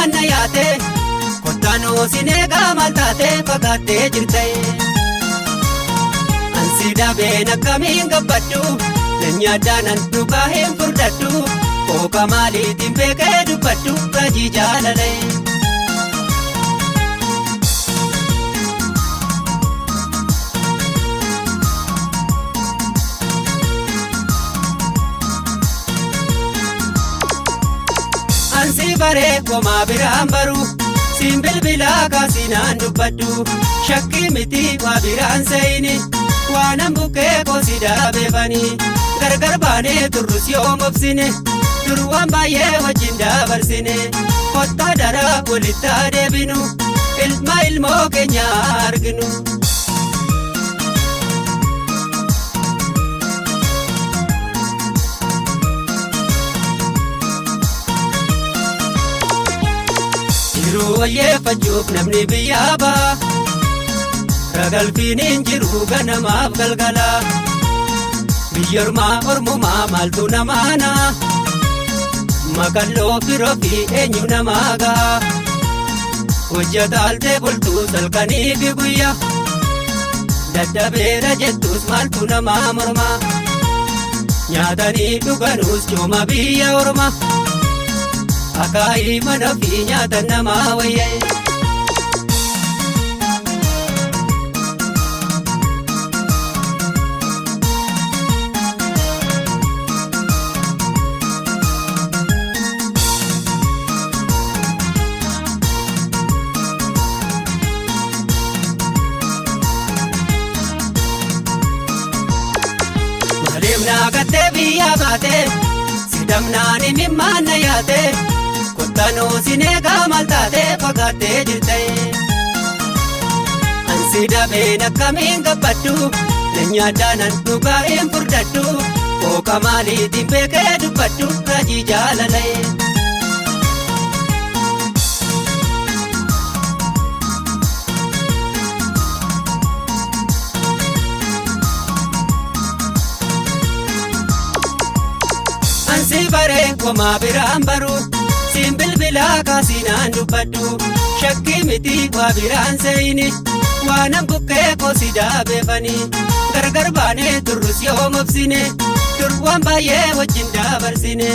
mimmaan na yaate kottanuu sin eegaa maal taate fagaattee jirte. Ansi dhabeen akkamiin gabbadhu nan nyaadhaa nan dhugaa hin furdadhu kooka maaliitiin beekee dubbadhu raajii jaalale. Ansi baree komaa biraan baru siin bilbilaa kaasinaan dubbadhu shakkii miti waa biraan seeyini waanan bukkee koosi daabeefanii gargar baanee turrus yoo mobsine dur waan baay'ee wajjin dabarsine kottaa daraa walitti deebinu ilma ilmoo keenya arginu. Jiruu wayyeeffachuuf namni biyyaa ba'a. Ragalfiin hin jiru ganamaaf galgala. Biyya ormaa ormumaa maaltu namaana? Makalloo firoo fi eenyu namaa ga'a? Hojjetaaltee bultuu salkanii fi guyyaa. Dadhabeera jettus maaltu namaa morma? Nyaatanii dhuganuus cooma biyya orma. Akaayii mana fi nyaata namaa wayyee. Maaliif naa gattee biyyaa baate sidhamnaan imimmaan na yaate kottanuu sin eegaa maal taate fagaattee jirte. Ansi dhabeen akkamiin gabbadhu nan nyaadhaa nan dhugaa hin furdadhu kooka maaliitiin beekee dubbadhu raajii jaalalaye. Ansi baree komaa biraan baru siin bilbilaa kaasinaan dubbadhu shakkii miti waa biraan seeyini waanan bukkee koosi daabeefanii gargar baanee turrus yoo mobsine dur waan baay'ee wajjin dabarsine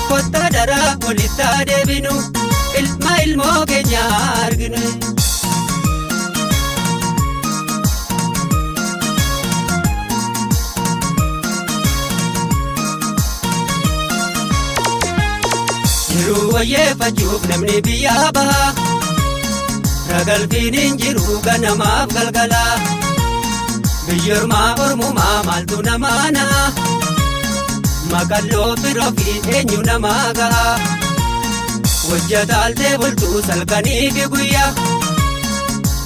kottaa daraa walitti deebinu ilma ilmoo keenya arginu. Jiruu wayyeeffachuuf namni biyyaa baha. Ragalfiin hin jiru ganamaaf galgala. Biyya ormaa ormumaa maaltu namaana? Makalloo firoo fi eenyu namaa gaha? Hojjetaaltee bultuu salkanii fi guyyaa.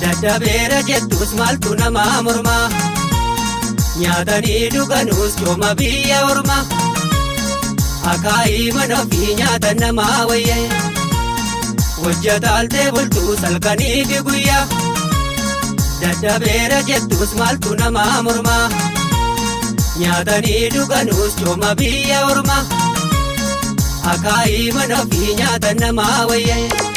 Dadhabeera jettus maaltu namaa morma? Nyaatanii dhuganuus cooma biyya orma. Akaayii mana ofii nyaata namaa wayyee. Hojjetaaltee bultuu salkanii fi guyyaa. Dadhabeera jettus maaltu namaa morma? Nyaatanii dhuganuus cooma biyya orma. Akaayii mana ofii nyaata namaa wayyee.